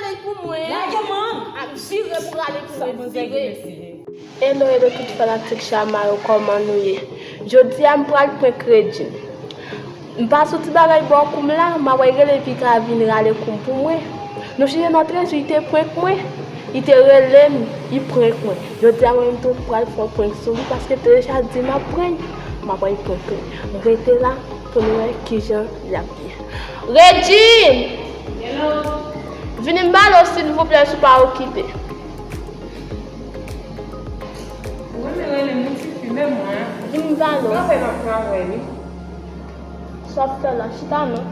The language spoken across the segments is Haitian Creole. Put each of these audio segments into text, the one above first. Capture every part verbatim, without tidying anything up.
Pou mwen. Lage mwen. Ap vire pou rale pou mwen vire. Hello, hello, tout fanatik Chama yo, kòman nou ye? Jodi a, m pral prank Regine. M pa sou ti bagay bò kou m la, m ap rele epi ka vin rale kou m pou mwen. Nou chanje nan trèz jou, li te prank mwen. Li te rele m, li prank mwen. Jodi a, mwen menm tou, m pral fè yon prank sou li paske l te deja di m ap prank. M ap prank li. Rete la pou nou wè kijan l ap ye. Regine! Hello. Vini m pale w, silvouplè, si w pa okipe. Ou renmen rele m, tifi, men mwen. Vini m pale w. Travay m ap travay, wi. Sa w ap fè la, chita non.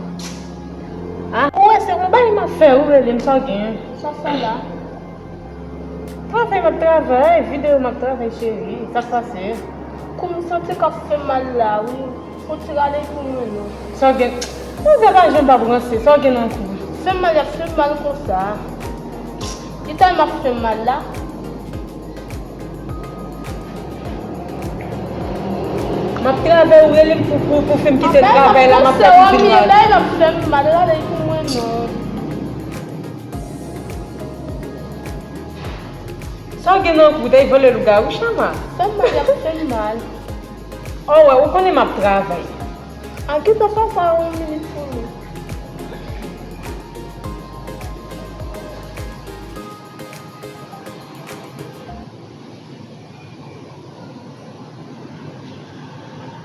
Ah, ou wè, se yon bagay m ap fè, ou rele m, sa w gen? Sa w ap fè la? Travay m ap travay, videyo m ap travay, cheri. Sa k pase? Kou m santi k ap fè m mal la, wi. Fò w ti rale pou mwen, non. Sa w gen? Ou vle pa janm p ap ranse. Sa w gen nan kou? Fè m mal, y ap fè m mal konsa. Ki tan m ap fè m mal la? M ap travay, ou rele m pou, pou, pou fè m kite travay la, m ap fè pou vin mal. Bay la fè m mal, rale pou mwen non. Sa w gen nan kou, w te vole lougawou, Chama? Fè m mal, y ap fè m mal. O wè, ou konnen m ap travay. A, gentan fè sa yon minit pou nou.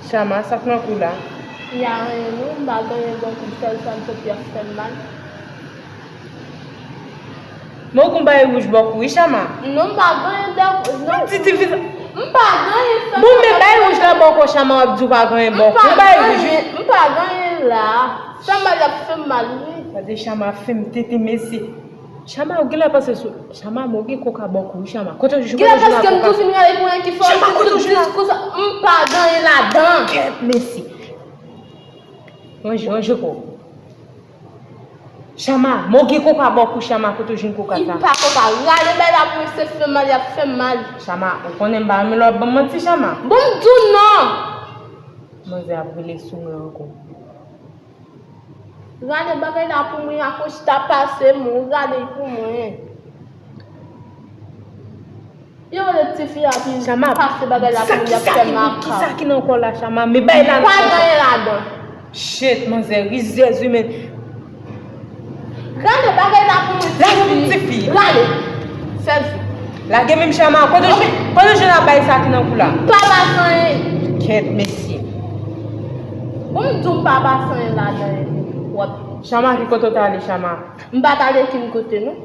Chama, sa k nan kou la? Y a anyen non, m pa gen anyen, donk sèl sa m soti ap fè m mal. Men w gon bagay wouj bò kou wi, Chama. Non, m pa gen anyen de, non. Ti, ti, ti. M pa gen anyen, fè m mal. Bon, men bagay wouj la bò kou, Chama, w ap di w pa gen anyen bò kou. M pa gen anyen, m pa gen anyen la. Fè m mal, y ap fè m mal, wi. Gade Chama, fè m tete, mesye. Chama, ou genlè panse sou. Chama, men w gen koka bò kou wi, Chama. Kote w jwenn koka? Genlè paske m tou fin rale pou yon ki fò. Chama, kote w jwenn la? M pa gen anyen ladan. Kèt, mesye. Ranje, ranje kò w. Chama, men w gen koka bò kou, Chama, kote w jwenn koka sa? Li pa koka, rale bay la pou mwen, se fè m mal, y ap fè m mal. Chama, ou konnen m pa renmen lè w ap ban m manti, Chama. Bon, m di w non. Manzè ap rele sou mwen ankò. Rale bagay la pou mwen, akoz ta pase m, ou rale l pou mwen. Yo rele tifi a pi pase bagay la pou mwen, y ap fè m makak. Kisa ki nan kò w la, Chama? Men bay la. M pa gen anyen ladan. Shit, manzè rizèz wi, men. Rale bagay la pou mwen, tifi. Lage m, tifi. Rale. Sèl fi. Lage menm, Chama. Kote w jwenn, kote w jwenn ap bay sa ki nan kou la? M pa pase anyen. Kèt, mesye. Bon, m di w m pa pase anyen ladan, epi w ap. Chama, ki kote w t ale, Chama? M pa t ale okenn kote, non.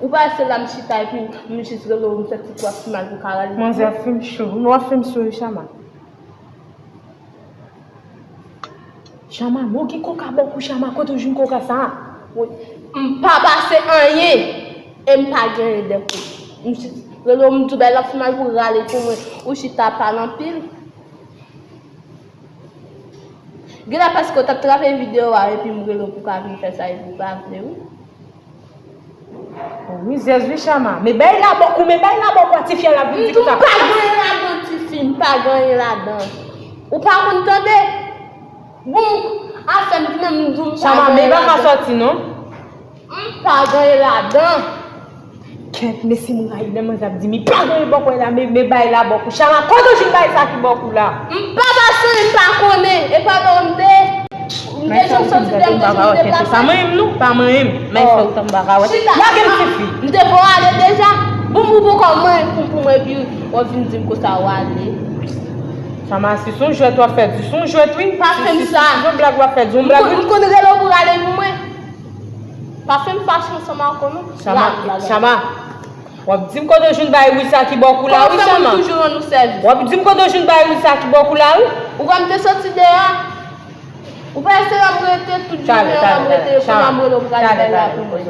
Ou pa wè se la m chita epi m jis rele w, m fè ti twòp mal pou ka rale. Manzè ap fè m cho. W ap fè m cho wi, Chama. Chama, men w gen koka bò kou, Chama, kote w jwenn koka sa a? Wi. M pa pase anyen e m pa gen anyen de kou. M jis rele w, m di w bay la fè mal pou rale pou mwen. Ou chita pale anpil. Genlè paske w t ap travay videyo a epi m rele w pou w ka vin fè sa epi w pa vle wi. O rizèz wi, Chama. Men bay la bò kou, men bay la bò kou a tifi a l ap vin di konsa. M di w m pa gen anyen ladan, tifi, m pa gen anyen ladan. Ou pa konn tande? Bon, afè m ki menm m di w m pa gen anyen ladan. Chama, men pa ka sòti non. M pa gen anyen ladan. Kèt, mesye, m rayi lè manzè ap di m li pa gen anyen bò kou la, men, men bay la bò kou. Chama, kote w jwenn bay sa ki bò kou la? M pa pase, m pa konnen. E pa non m te, m te janm soti dèyè m te janm deplase. Pa manyen m non, pa manyen m. Men fè ou tann bagay wè. Lage m tifi. M te fè w ale deja. Bon, m pou kò manyen pou, pou mwen epi w vin di m konsa w ale. Chama, si se yon jwèt w ap fè, di se yon jwèt wi. Pa fè m sa. Si se yon blag w ap fè, di yon blag wi. M konn rele w pou rale pou mwen. Pa fè m fache ansanm ak ou non. Chama, Chama, w ap di m kote w jwenn bay wi sa ki bò kou la wi, Chama. W ap di m kote w jwenn bay wi sa ki bò kou la wi. Ou wè m te soti deyò. Ou pa wè se la m rete tout jounen an, m rete, kounye a m rele w pou rale bay la pou mwen.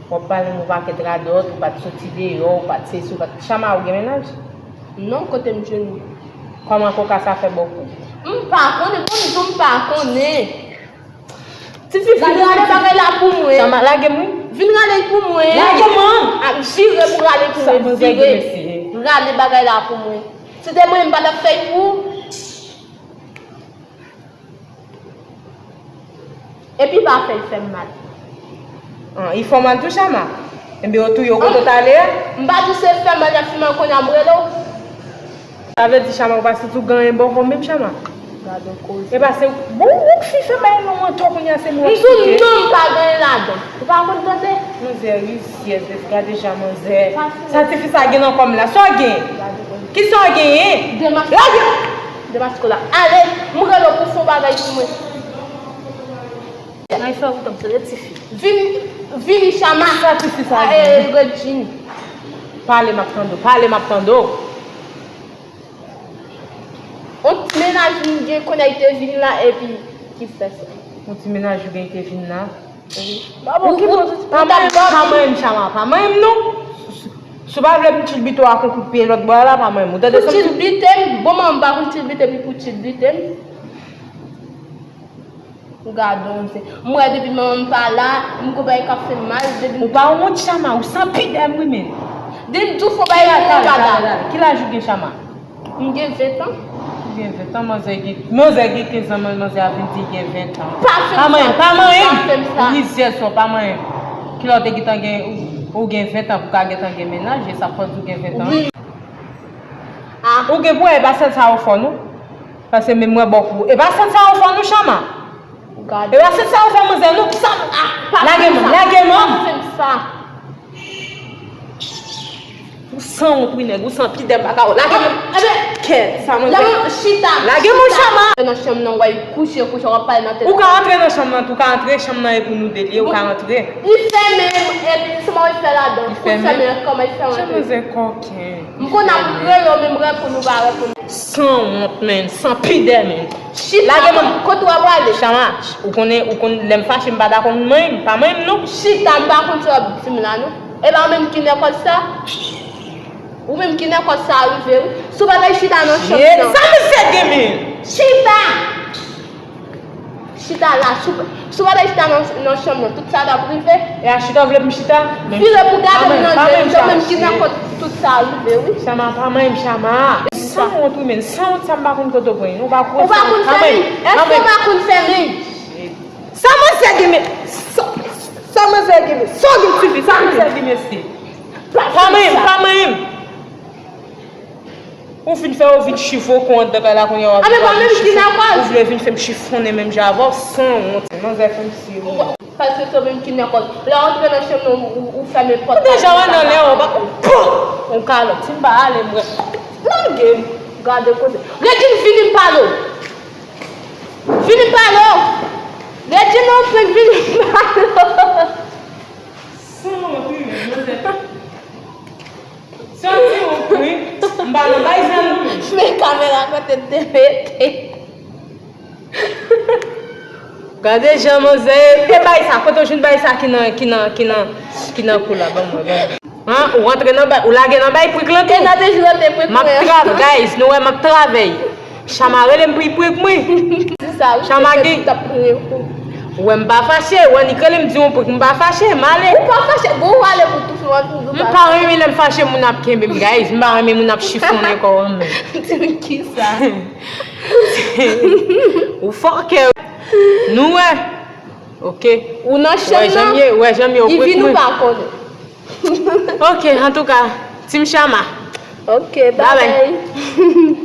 W ap pale m yon pakèt radòt, ou pa t soti deyò, ou pa t sesi, ou pa t, Chama, ou gen mennaj? Non, kote m jwenn li? Kòman koka sa fè bò kou? M pa konnen, bon, m di w m pa konnen. Tifi, vin rale bagay la pou mwen. Chama, lage m wi. Vin rale l pou mwen. Lage m. Ap vire pou rale pou mwen, vire. Rale bagay la pou mwen. Si te mwen, m pa t ap fè l pou ou. Epi pa fè l fè m mal. Ah, li fè w mal tou, Chama? Enben, yo touye w kote w t ale a? M pa di se fè mal y ap fè mal, kounye a m rele w. Sa vle di, Chama, ou pa santi w gen anyen bò kò w menm, Chama? Gade koze. E pa se, bon, ou k fin fè bay non an tou, kounye a se nou ap site. M di w non, m pa gen anyen ladan. Ou pa konn tande? Manzè rizyèz, gade jan manzè. Sa tifi sa gen nan kò m la. Sa w gen? Ki sa w genyen? Demaske. Lage! Demaske la. Ale, m rele w pou fè yon bagay pou mwen. Ay fè ou tanm se de tifi. Vin, vini Chama. Sa tifi sa gen? Regine. Pale m ap tande w, pale m ap tande w. On ti mennaj m gen kounye a li te vin la epi ki fè sa. On ti mennaj ou gen te vin la? Wi. Ou ki bon, pa manyen m, pa manyen m, Chama, pa manyen m non. Si w pa vle m chilbite w ak on kout pye lòt bò a la, pa manyen m. Ou tande sa m di w? Pou chilbite m, bon manman m pa konn chilbite m, li pou chilbite m. Ou gade yon se. M wè depi manman m pa la, m gon bagay k ap fè m mal, depi m... Ou pa wont, Chama, ou san pidè m wi menm. Depi m di w fò bagay pou mwen pa la. Ki laj ou gen, Chama? M gen ven tan. Ou gen ven tan, manzè gen, manzè gen kenz an, manzè a vin di gen ven tan. Pa fè m sa. Pa manyen m, pa manyen m. Ou rizyèz twòp, pa manyen m. Kilè w te gentan gen, ou, ou gen ven tan pou ka gentan gen mennaj, e sa fò di w gen ven tan. Wi. Ou gen pou wè, e pa sèl sa yo fè w non. Paske menm mwen bò kou. E pa sèl sa yo fè w non, Chama. E pa sèl sa yo fè manzè non, kisa? Lage men w, lage men w. Ou sanwont wi nèg, ou san pidè m pa ka wè. Lage men w. Kèt, sa manzè. Lage men w, Chama. Nan chanm nan, w wè, kouche, kouche, w ap pale nan telefòn. Ou ka antre nan chanm nan tou, ou ka antre, chanm nan e pou nou de li ye, ou ka antre. Li fèmen, epi se mwen ki fè ladan. Li fèmen. Kòman li fè antre? Jan manzè kòken. M konn ap rele w, men m reponn ou pa reponn. Sanwont, menn, san pidè, menn. Chita, lage men m. Kote w ap prale? Chama, ou konnen, ou konn, lè m fache, m pa dakò moun manyen m, pa manyen m non. Chita, m pa konn sa w ap di m la non. E pa ou menm ki nèkòd sa? Ou menm ki nèkòd sa rive wi. Si w pa ta chita nan chanm nan. Sa misye gen menm? Chita! Chita la, si w, si w pa ta chita nan, nan chanm nan, tout sa t ap rive. E a chita w vle pou m chita? Vire pou gade m nan je m, se ou menm ki nan kot tout sa rive wi. Chama, pa manyen m, Chama. Sanwont wi menn, sanwont sa m pa konn kote w pran li non, ou pa konnen. Ou pa konn fèmen? Èske ou pa konn fèmen? Sa manzè gen men, sa, sa manzè gen men, sa w gen tifi, sa manzè gen mesye. Pa manyen m, pa manyen m. Ou fin fè yo vin chifon kou anndan kay la kounye a w ap vin fè yo vin chifon. Ou vle vin fè m chifonnen menm jan avè w, sanwont. Manzè fè m sere. Paske se ou menm ki nèkòd. Lè w antre nan chanm nan, ou, ou fèmen pòt la. Ou deja wè nan lè w pa, bon! On kalòt, si m pa ale, m wè. Lage m. Gade koze. Regine, vini m pale w. Vini m pale w. Regine, non, vini m pale w. Sanwont wi menm, manzè. Santi w pri, m pa nan bay sa non. Men kamera kote l te mete. Gade jan manzè ye. E bay sa, kote w jwenn bay sa ki nan, ki nan, ki nan, ki nan kou la, ban mwen, ban mwen. Han, ou rantre nan bay, ou lage nan bay prik lan tou. E nan te jwenn te prik mwen. M ap travay, guys, nou wè m ap travay. Chama rele m pou l prank mwen. Di sa wi. Chama gen. Ou wè m pa fache, ou annik rele m di yon prank, m pa fache, m ale. Ou pa fache, bon ou ale pou tou fè w annik. M pa renmen lè m fache moun ap kenbe m, guys, m pa renmen moun ap chifonnen kò w an menm. Di m kisa? Ou fòkè. Nou wè. Ok. Ou nan chanm nan. Ou wè jan m ye, ou wè jan m ye, ou prank mwen. Li vin ou pa konnen. Ok, antouka, Team Chama. Ok, bye bye.